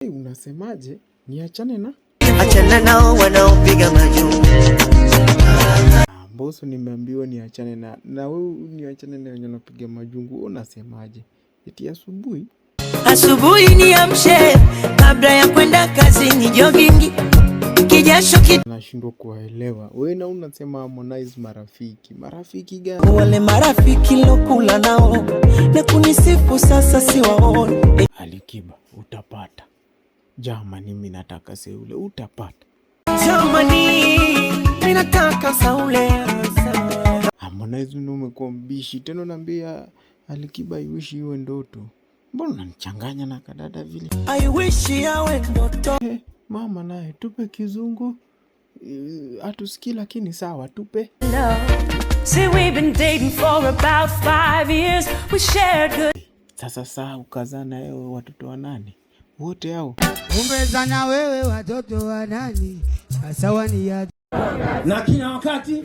Hey, unasemaje? Niachane na Achana nao wanaopiga majuu. Ah, Mbosso nimeambiwa niachane na wewe, niachane na wenye wanapiga majungu. Wewe unasemaje? Eti asubuhi. Asubuhi niamshe kabla ya kwenda kazini, jogging kijasho ki Nashindwa kuwaelewa. Wewe na unasema Harmonize marafiki. Marafiki gani? Wale marafiki lokula nao na kunisifu sasa siwaoni. Alikiba utapata. Jamani, mimi nataka seule, utapata. Jamani, mimi nataka saule. Harmonize ndio umekuwa mbishi tena, unaambia Alikiba I wish iwe ndoto. Mbona unanichanganya na kadada vile? I wish yawe ndoto. Eh, mama naye tupe kizungu. Hatusikii lakini sawa, tupe. See, we've been dating for about 5 years. We shared good Sasa saa ukazana wewe watoto wa nani? Wote hao. Umezana wewe watoto wa nani? Sasa wani ya Na kila wakati.